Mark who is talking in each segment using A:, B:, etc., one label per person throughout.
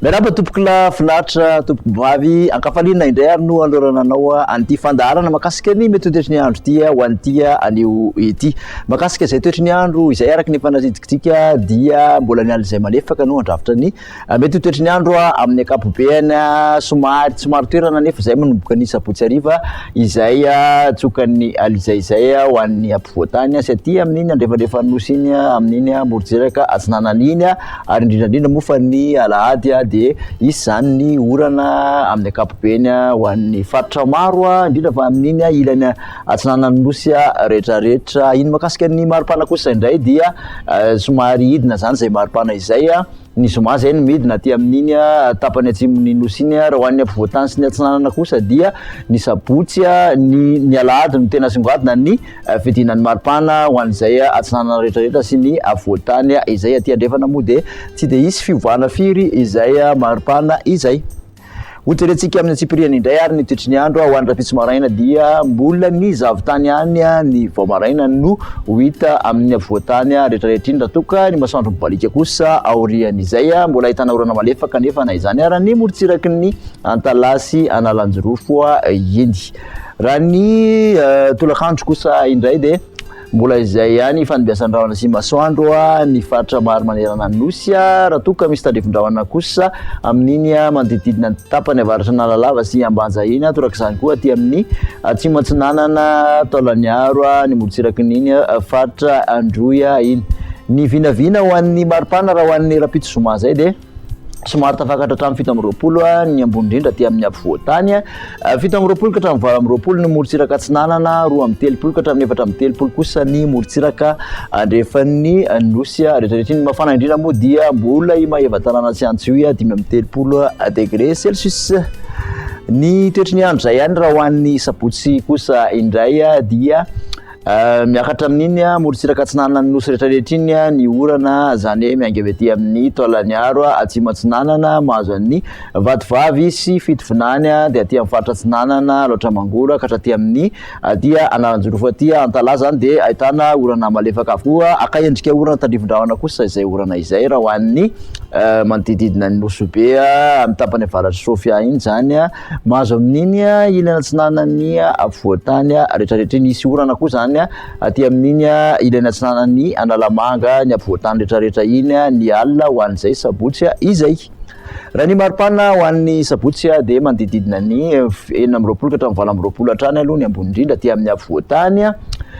A: Miarahaba tompokolahy finaritra tompokovavy, ankafaliana indray ary no anolorana anao an'ity fandaharana mahakasika ny mety ho toetry ny andro ity ho an'ity anio ity. Mahakasika izay toetry ny andro izay araka ny efa nasidikitsika dia mbola ny alina izay malefaka no handrafitra ny mety ho toetry ny andro amin'ny ankapobeny somary tsy marin-toerana anefa izay manomboka ny sabotsy hariva izay tsokan'ny alizay izay ho an'ny ampovoan-tany sy aty amin'iny andrefandrefan'ny nosy iny amin'iny morontsiraka atsinanana iny. Ary indrindra indrindra moa fa ny alahady dia hisy izany ny orana amin'ny ankapobeny ho an'ny faritra maro, indrindra fa amin'iny ilany atsinanan'ny nosy rehetrarehetra. Iny mahakasika ny maripana kosa indray dia somary hidina izany izay maripana izay. Ny zoma izay no midina aty amin'iny tapany atsimon'ny nosy iny. Raha ho an'ny afovoantany sy ny atsinanana kosa dia ny sabotsy, ny ny alahady no tena asongadina ny Fidinan'ny maripana ho an'izay atsinanana rehetrarehetra sy ny afovoan-tany izay aty andrefana moa dia tsy dia hisy fiovana firy izay maripana izay. Hojerentsika amin'ny antsipiriany indray ary ny toetry ny andro ho an'ny rahampitso maraina dia mbola ny zavon-tany ihany ny vao maraina no ho hita amin'ny afovoan-tany rehetrarehetra iny raha toa ka ny masoandro mibaliaka kosa aorian'izay. Mbola ahitana orana malefaka anefa na izany ara ny morontsiraky ny Antalaha sy Analanjirofo iny. Raha ny tolakandro kosa indray dia mbola izay ihany fandimbiasan-drahona sy masoandro ny faritra maro manerana ny nosy raha toa ka misy tandrifin-drahona kosa amin'iny manodidididina ny tapany avaratra Analalava sy Ambanja iny, torak'izany koa aty amin'ny atsimo atsinanana Taolagnaro ny morontsirakin'iny faritra Androy iny. Ny vinavina ho an'ny maripana raha ho an'ny rahampitso zoma izay dia Somary tafakatra hatramin'ny 27 ny ambony indrindra aty amin'ny afovoan-tany. 27 ka hatramin'ny 28 ny morontsiraka atsinanana, 32 ka hatramin'ny 34 kosa ny morontsiraka andrefan'ny nosy. Rehetrarehetra iny mafana indrindra moa dia mbola i Maevatanàna sy Antsioy 35 degré celsius. Ny toetry ny andro izay ihany raha ho an'ny sabotsy kosa indray dia Miakatra amin'iny morontsiraka atsinanan'ny nosy rehetra rehetra iny ny orana, izany hoe miainga avy aty amin'ny Taolagnaro atsimo atsinanana mahazo an'ny Vatovavy sy Fitovinany dia aty amin'ny faritra atsinanana Alaotra Mangoro ka hatraty amin'ny aty Analanjirofo aty Antalaha izany dia ahitana orana malefaka avokoa. Haka endrika orana tandrifin-drahona kosa izay orana izay raha ho an'ny manodidididina ny Nosy Be amin'ny tapany avaratr'i Sofia iny izany. Mahazo amin'iny ilany atsinanan'ny afovoan-tany rehetrarehetra iny. Hisy orana koa izany aty amin'iny ilany atsinanan'ny Analamanga, ny afovoan-tany rehetrarehetra iny ny alina ho an'izay sabotsy izay. Raha ny maripana ho an'ny sabotsy dia manodididina ny 26 ka hatramin'ny 28 hatrany aloha ny ambony indrindra aty amin'ny afovoan-tany.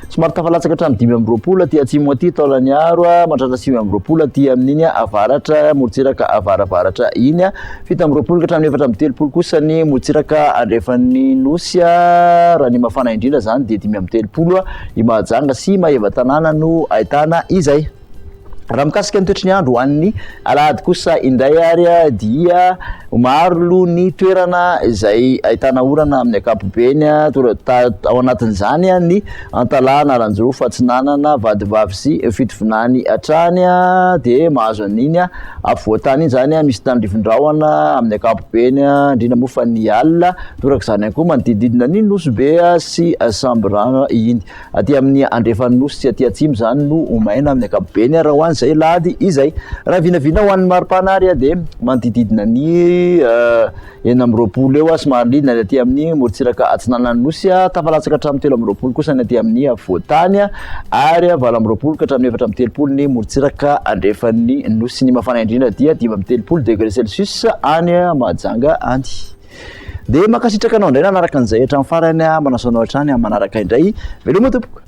A: Somary tafalatsaka hatramin'ny 25 aty atsimo aty Taolagnaro, mahatratra 29 aty amin'iny avaratra morontsiraka avaravaratra iny. 27 ka hatramin'ny 34 kosa ny morontsiraka andrefan'ny Nosy, raha ny mafana indrindra izany dia 35 i Mahajanga sy Maevatanàna no ahitana izay. Raha mikasika ny toetry ny andro ho an'ny alahady kosa indray ary dia maro aloha ny toerana izay ahitana orana amin'ny ankapobeny, ao anatin'izany ny Antalaha, Analanjirofo, Atsinanana, Vadivavy sy Fitovinany hatrany dia mahazo an'iny Afovoan-tany iny izany misy tandrifin-drahona amin'ny ankapobeny, indrindra moa fa ny alina. Torak'izany ihany koa manodidididina ny Nosy Be sy Sambirano iny. Aty amin'ny andrefan'ny Nosy sy aty atsimo izany no ho maina amin'ny ankapobeny raha ho an'izay lahady izay. Raha vinavina ho an'ny maripana ary dia manodidididina ny 26 eo, somary nidina ny aty amin'ny morontsiraka atsinanan'ny Nosy, tafalatsaka hatramin'ny 23 kosa ny aty amin'ny afovoan-tany ary 28 ka hatramin'ny 34 ny morontsiraka andrefan'ny Nosy. Ny mafana indrindra dia 35 degré celsius any Mahajanga any. Dia mankasitraka anao indray nanaraka an'izay hatramin'ny farany, manasa anao hatrany amin'ny manaraka indray. Veloma tompoko.